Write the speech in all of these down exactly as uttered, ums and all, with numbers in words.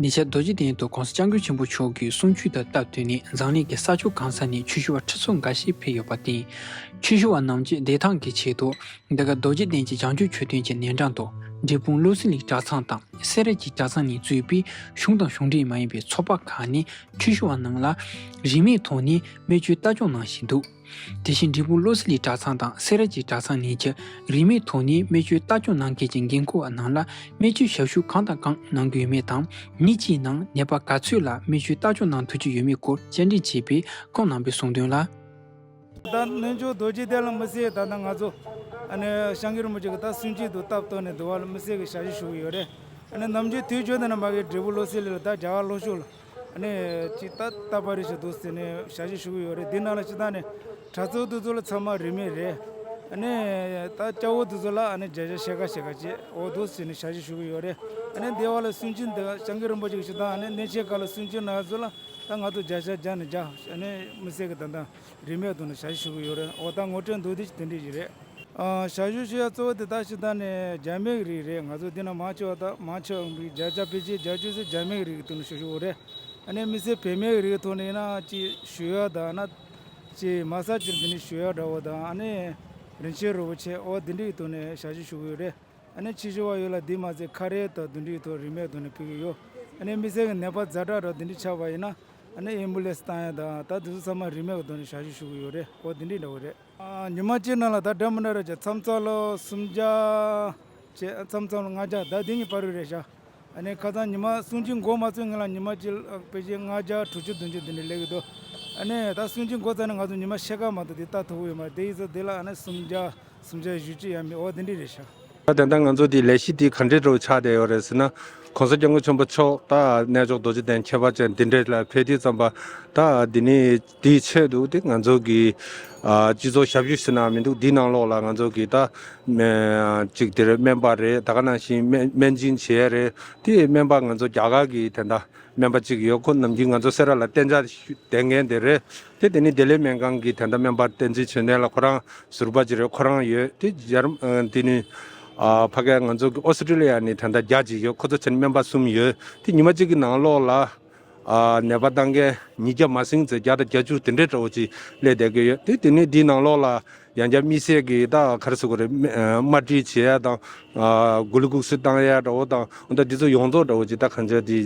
ཉེ་ཆར་རྡོ་རྗེ་གདན་དུ་༸གོང་ས་༸སྐྱབས་མགོན་ཆེན་པོ་མཆོག་གི་གསུང་ཆོས་དང་སྟབས་བསྟུན་ནས་འཛམ་གླིང་གི་ས་ཕྱོགས་གང་ས་ནས་ཆོས་ཞུ་བ་ཁྲི་ཚོ་འགའ་ཤས་ཕེབས་ཡོད་པར་བརྟེན། ཆོས་ཞུ་བ་རྣམས་ཀྱིས་བདེ་ཐང་གི་ཆེད་དུ་འདི་ག་རྡོ་རྗེ་གདན་གྱི་བྱང་ཆུབ་མཆོད་རྟེན་གྱི་སྣེ་འདྲེན་དུ་འབྲས་སྤུངས་བློ་གསལ་གླིང་གྲྭ་ཚང་དང་སེ་ར་བྱེས་གྲྭ་ཚང་ནས་གཙོས་པའི་གཞུང་དང་གཞུང་འབྲེལ་མ་ཡིན་པའི་ཚོགས་པ་ཁག་ནས་ཆོས་ཞུ་བ་རྣམས་ལ་རིན་མེད་ཐོག་ནས་སྨན་བཅོས་ལྟ་སྐྱོང་གནང་བཞིན་འདུག་དེ་བཞིན་འབྲས་སྤུངས་བློ་གསལ་གླིང་གྲྭ་ཚང་དང་སེ་ར་བྱེས་གྲྭ་ཚང་ནས་ཀྱང་རིན་མེད་ཐོག་ནས་སྨན་བཅོས་ལྟ་སྐྱོང་གནང་མཁན་གྱི་འགན་འཁུར་བ་རྣམས་ལ་སྨན་བཅོས་ཞབས་ཞུ་གང་དང་གང་གནང་གི་ཡོད་མེད་དང་། ཉིན་གཅིག་ནང་ནད་པ་ག་ཚོད་ལ་སྨན་བཅོས་ལྟ་སྐྱོང་གནང་ཐུབ་ཀྱི་ཡོད་མེད་སྐོར་བཅར་འདྲི་བྱས་པས་ཁོང་རྣམ་པས་གསུངས་དོན་ལ། ད་གནས་མཆོག་རྡོ་རྗེ་གདན་ལ་མི་སེར་ད་ལྟ་ང་ཚོ་ཨ་ནི་སྐྱབས་མགོན་རིན་པོ་ཆེ་གི་ད་གསུང་ཆོས་དུ་སྟབས་བསྟུན་ནས་འདུལ་བ་ལ་མི་སེར་གྱི་ཞབས་ཞུ་ཞུ་གི་ཡོད་རེད། ཨ་ནི་ནམ་རྒྱུན་དུས་རྒྱུན་དུ་ན་མ་གི་འབྲས་སྤུངས་བློ་གསལ་གླིང་ལ་ད་རྒྱལ་བ་ལྷོ་ཕྱོགས་ལ་ཨ་ནི་ཅིག་ད་ད་པ་རི་ཞིག་འདུག་ཟེར་ནས་ཞབས་ཞུ་ཞུ་གི་ཡོད་རེད། འདི་ནང་ལ་ཅིག་ད་ནི་གྲྭ་ཚང་དེ་ཚོ་ལ་ཚང་མ་རིན་མེད་རེད། ཨ་ནི་ད་སྐྱ་བོ་དེ་ཚོ་ལ་ཨ་ནི་བརྒྱ་ཆ་ཕྱེད་ཀ་ཕྱེད་ཀ་བྱས་འོ་འདུག་ཟེར་ནས་ཞབས་ཞུ་ཞུ་གི་ཡོད་རེད། ཨ་ནི་འདི་བ་ལ་གསུང་ཆོས་འདི་སྐྱབས་མགོན་རིན་པོ་ཆེ་གི་ཞིག་ད་ཨ་ནི་གནས་ཆེན་ཁག་ལ་གསུང་ཆོས་གནང་ཚོ་ལ་ད་ང་ཚོ་བརྒྱ་ཆ་བརྒྱ་ནས་བརྒྱ་ཨ་ནི་མི་སེར་གི་ད་ད། རིན་མེད་ཐོག་ནས་ཞབས་ཞུ་ཞུ་གི་ཡོད་རེད། འོ་ད་ངོ་སྤྲོད་མདོར་བསྡུས་ཅིག་དེ་འདྲས་ཞིག་རེད། ཨ་ཞབས་ཞུ་ཞུ་ཡ་གཙོ་བོ་དེ་ད་ཕྱི་ད་ནས་རྒྱ་མི་གི་རིགས་རེད། ང་ཚོ་འདི་ན་མང་ཆེ་བ་ད་མང་ཆེ་བ་བརྒྱ་ཆ་ཕལ་ཆེར་བརྒྱད་ཅུ་ཙམ་རྒྱ་མི་གི་རིགས་ཀྱི་ཐོག་ནས་ཞུ་ཞུ་གི་རེད། ཨ་ནི་མི་སེར་བོད་མི་གི་རིགས་ཐོག་ནས་ཡིན་ན་ཅིག་ཞུ་ཡ་ད་ན་ཅིག་མ་ས་ཅིག་འདི་ནས་ཞུ་ཡ་འདྲ་བོ་དང་ཨ་ནི་རིན་ཆེན་རིན་པོ་ཆེ་འོ་འདི་འདྲས་ཀྱི་ཐོག་ནས་ཞབས་ཞུ་ཞུ་གི་ཡོད་རེད། ཨ་ནི་ཕྱི་ཞུ་བ་ཡོད་ལ་འདི་མ་ཚད་ཁ་རས་དང་དེ་འདྲའི་ཐོག་རིན་མེད་ཐོག་ནས་ཕུལ་གྱི་ཡོད། ཨ་ནི་དམིགས་བསལ་གྱི་ནད་པ་ཛ་དྲག་ར་དེ་འདྲ་ཆགས་པ་ཡིན་ན་ཨ་ནི་ཨེམ་བུ་ལེན་སི་བཏང་ཡ་དང་ད་དེ་ཚོ་ཚང་མ་རིན་མེད་ཀྱི་ཐོག་ནས་ཞབས་ཞུ་ཞུ་གི་ཡོད་རེད། འོ་དེ་འདྲའི་འདྲ་བོ་རེད། ཨ་ཉི་མ་གཅིག་ནང་ལ་ད་འདྲ་མི་འདྲ་རེད་ཀྱང་མཚམས་མཚམས་ལ་སུམ་བརྒྱ་བྱས། མཚམས་མཚམས་ལ་ལྔ་བརྒྱ་ད་དེ་གཉིས་བར་རེད་ཤག་ཨ་ནི་ཁ་སང་ཉི་མ་གསུང་ཆོས་འགོ་མ་ཚུགས་སྔོན་ལ་ཉི་མ་གཅིག་ལ་ཕལ་ཆེར་ལྔ་བརྒྱ་དྲུག་ཅུ་བདུན་ཅུ་དེ་འདྲ་སླེབས་ཀྱི་འདུག་ཨ་ནི་ད་གསུང་ཆོས་འགོ་ཚར་ནས་ང་ཚོ་ཉི་མ་ཕྱེད་ཀ་མ་གཏོགས་དེ་ལྟ་ཐུབ་ཀྱི་ཡོད་མ་རེད། དེ་ཡིན་ཙང་དེ་ལ་ཨ་ནི་སུམ་བརྒྱ་སུམ་བརྒྱ་བཞི་བཅུ་ཡང་མེད། འོ་དེ་འདྲ་རེད་ཤག་ད་དེ་ལྟར་ང་ཚོ་དེ་ལས་གཞི་དེ་ག་འདྲའི་འགྲོ་ཆགས་བསྡད་ཡོད་རེད་ཟེར་ན། ༸གོང་ས་༸སྐྱབས་མགོན་ཆེན་པོ་མཆོག་ད་གནས་མཆོག་རྡོ་རྗེ་གདན་ཁྱད་པར་ཅན་འདི་འདྲའི་ལ་ཕེབས་དུས་ཙམ་པ་ད་འདི་ནས་དེའི་ཆེད་དུ་དེ་ང་ཚོ་གི་ཨ་སྤྱི་ཚོགས་ཞབས་ཞུ་ཟེར་ན་མི་འདུག་འདིའི་ནང་ལོགས་ལ་ང་ཚོ་གི་ད་ཅིག་དེར་སྨན་པ་རེད། ད་ག་ནང་བཞིན་སྨན་སྨན་སྦྱིན་བྱེད་ཡས་རེད། དེ་སྨན་པ་ང་ཚོ་རྒྱ་གར་གི་དེ་འདྲ་སྨན་པ་གཅིག་ཡོད། ཁོ་ནམ་རྒྱུན་ང་ཚོ་སེ་ར་ལ་གཏན་འཇགས་བསྡད་མཁན་དེ་རེད། དེ་དེ་ནི་བདེ་ལེགས་སྨན་ཁང་གི་དེ་འདྲ་སྨན་པ་བསྟན་འཛིན་འབྱུང་གནས་ལགས་ཁོ་རང་ཟུར་པ་ཅིག་རེད། ཁོ་རང་ཡོད། དེ་འཇར་ཨ་དེ་ནི་ཨ་ཕ་གིར་ང་ཚོ་གི་ཨོ་སི་ཀྲི་ལི་ཡ་ནས་དེ་འདྲ་བརྒྱ་ཅིག་ཡོད། ཁོ་ཚོ་བྱས་ན་སྨན་པ་གསུམ་ཡོད། དེ་ཉི་མ་གཅིག་གི་ནང་ལོགས་ལ་ཨ་ནད་པ་ལྟ་མཁན་ཉིས་བརྒྱ་མ་ཟིན་ཙམ་བརྒྱ་དང་བརྒྱད་ཅུ་དེ་འདྲའི་འདྲ་བོ་ཅིག་སླེབས་བསྡད་ཀྱི་ཡོད། དེ་དེ་ནི་འདིའི་ནང་ལོགས་ལ་ཡང་བསྐྱར་དམིགས་བསལ་གྱི་ད་ག་རེ་ཟེར་དགོས་རེད། དམའ་དམའ་འབྲི་བྱེད་ཡ་དང་། ཨ་གུ་ལུ་ཀུག་སི་བཏང་ཡ་འདྲ་བོ་དང་འོ་ད་འདི་ཚོ་ཡོངས་རྫོགས་འདྲ་བོ་ཅིག་ད་གང་ཅི་འདི་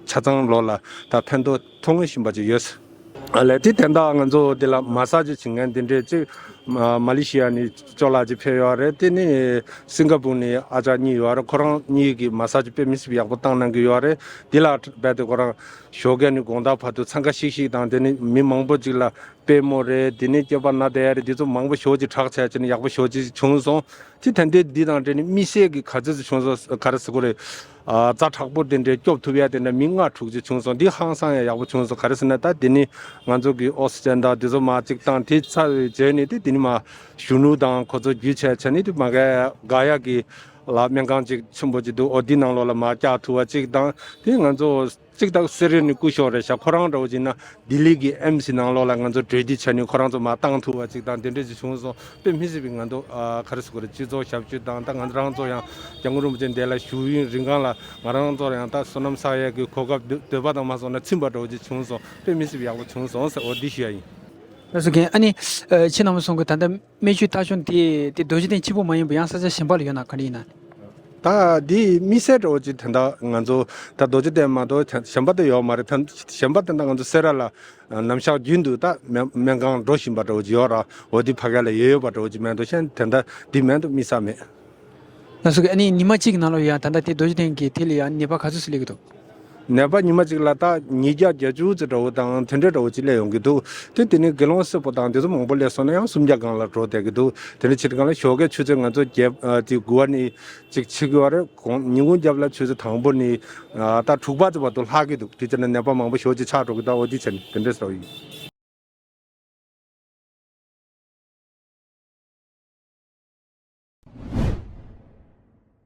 ཆ་ཚང་ལོགས་ལ་ད་ཕན་ཐོགས་མཐོང་བཞིན་པ་ཅིག་ཡོད། ཨ་ལས་དེ་དེ་འདྲ་ང་ཚོ་འདི་ལ་མ་སཱ་ཇི་བྱེད་མཁན་འདི་འདྲས་ཅིག་མ་ལེ་ཤི་ཡ་ནས་ཅོ་ལགས་ཅིག་ཕེབས་ཡོད་རེད། དེ་ནས་སིང་ག་པུར་ནས་ཨ་ཅག་གཉིས་ཡོད་རེད། ཁོ་རང་གཉིས་ཀྱིས་མ་སཱ་ཇི་དཔེ་མི་སྲིད་པ་ཡག་པོ་བཏང་གནང་གི་ཡོད་རེད། འདི་ལ་རྦད་དེ་ཁོ་རང་ཞོགས་ཀས་ནས་དགོང་དག་བར་དུ་འཚང་ཁ་ཤིག་ཤིག་དང་དེ་ནས་མི་མང་པོ་ཅིག་ལ། པུས་མོ་རེད། དེ་ནས་སྐྱེས་པ་ན་བསྡད་ཡ་རེད། དེ་ཚོ་མང་པོ་ཞེ་པོ་ཅིག་དྲག་ཆ་བྱས་ནས་ཡག་པོ་ཞེ་པོ་ཅིག་བྱུང་སོང་། དེ་ད་ལྟའི་འདི་དང་འབྲེལ་ནས་དམིགས་བསལ་གྱི་ག་ཚོད་ཅིག་བྱུང་སོང་། ག་རེ་ཟེར་དགོས་རེད། ཨ་རྩ་དྲག་པོ་དེ་འདྲའི་སྐྱོབ་ཐུབ་ཡ་དེ་འདྲ་མི་ལྔ་དྲུག་ཅིག་བྱུང་སོང་། འདི་ཧང་སང་ཡ་ཡག་པོ་བྱུང་སོང་། ག་རེ་ཟེར་ན་ད་དེ་ནི་ང་ཚོ་གི་ཨོག་སི་ཇན་དང་དེ་ཚོ་མར་ཅིག་བཏང་། དེ་ཚར་བའི་རྗེས་ནས་དེ་དེ་ནི་མར་གཞོན་ནུ་དང་ཁོ་ཚོ་བརྒྱུད་བྱས་བྱས་ནས་དེ་མ་ག་ག་ཡ་གི་ལ་སྨན་ཁང་ཅིག་ཆེན་པོ་ཅིག་འདུག་འོ་འདི་ནང་ལོགས་ལ་མར་བཀྱག་ཐུབ་པ་ཅིག་དང་། དེ་ང་ཚོ་གཅིག་ད་སེ་ར་ནས་སྐུ་ཞབས་རེད་ཤག་ཁོ་རང་འདྲ་བོ་ཅིག་ན་ལྡི་ལི་གི་ཨེམ་སི་ནང་ལོགས་ལ་ང་ཚོ་གྲོས་བསྡུར་བྱས་ནས་ཁོ་རང་ཚོ་མར་བཏང་ཐུབ་པ་ཅིག་དང་དེ་འདྲ་ཅིག་བྱུང་སོང་། དཔེ་མི་སྲིད་པའི་ང་ཚོ་ཨ་ག་རེ་ཟེར་དགོས་རེད། སྤྱི་ཚོགས་ཞབས་ཞུ་དང་ད་ང་རང་ཚོ་ཡང་སྐྱབས་མགོན་རིན་པོ་ཆེ་འདི་ལ་བཞུགས་ཡུན་རིང་གང་ལ་ང་རང་ཚོར་ཡང་ད་བསོད་ནམས་བསགས་ཡས་ཀྱི་གོ་སྐབས་འདོད་པ་དང་མ་སོང་ན་ཚིམ་པ་འདྲ་བོ་ཅིག་བྱུང་སོང་། དཔེ་མི་སྲིད་པའི་ཡག་པོ་བྱུང་སོང་ཟེར་འོ་འདི་ཞུ་ཡ་ཡིན། ལགས་སོ་རྒན། ཨ་ནི་ཨ་ཁྱེད་རྣམ་པ་གསུང་གི་ད་ལྟ་སྨན་བཅོས་ལྟ་སྐྱོང་དེ་དེ་རྡོ་རྗེ་གདན་གཅིག་པུ་མ་ཡིན་པར་ཡང་ས་ཆ་གཞན་པ་ལ་ཡོད་ན་ག་འདྲ་ཡིན་ན། ད་འདི་དམིགས་བསལ་འདྲ་བོ་ཅིག་དེ་འདྲ་ང་ཚོ་ད་རྡོ་རྗེ་གདན་མ་གཏོགས་གཞན་པ་དེ་ཡོད་མ་རེད། གཞན་པ་དེ་འདྲ་ང་ཚོ་སེ་ར་ལ་ནམ་ཞག་རྒྱུན་དུ་ད་སྨན་སྨན་ཁང་འགྲོ་བཞིན་པ་འདྲ་བོ་ཅིག་ཡོད་ར། འོ་འདི་ཕ་གི་ལ་ཡོད་ཡོད་པ་འདྲ་བོ་ཅིག་མེད་དོ། གཞན་དེ་འདྲ་འདི་མེད་དོ་དམིགས་བསལ་མེད། ལགས་སོ། ཨ་ནི་ཉི་མ་གཅིག་གི་ནང་ལ་ཡང་ད་ལྟ་དེ་རྡོ་རྗེ་གདན་གྱི་དེ་ལ་ཡང་ནད་པ་ག་ཚོད་ཙམ་སླེབས་ཀྱི་འདུག་ནད་པ་ཉི་མ་གཅིག་ལ་ད་ཉིས་བརྒྱ་བརྒྱད་ཅུ་ཙམ་འདྲ་བོ་དང་དེ་འདྲ་འདྲ་བོ་ཅིག་སླེབས་ཡོང་གི་འདུག་དེ་དེ་ནི་དགེ་སློང་གསོན་པོ་དང་དེ་ཚོ་མང་པོ་སླེབས་སོང་ན་ཡང་སུམ་བརྒྱ་སྒང་ལ་འགྲོ་བསྡད་ཀྱི་འདུག་དེ་འདྲ་བྱེད་དུས་སྒང་ལ་ཞོགས་ཀས་ཆུ་ཚོད་ང་ཚོ་བརྒྱད་ཨ་དེ་དགུ་པ་ནས་ཅིག་ཕྱི་དགོས་པ་རེད། དགོང་ཉིན་གུང་རྒྱབ་ལ་ཆུ་ཚོད་དང་པོ་ནས་ཨ་ད་དྲུག་པ་ཙམ་བར་དུ་ལྷག་གི་འདུག་དེ་ཚོ་ནས་ནད་པ་མང་པོ་ཞེ་པོ་ཅིག་ཆགས་འགྲོ་གི་འདུག་འོ་དེ་བྱས་ནས་དེ་འདྲ་ཟེར་བ་ཡིན།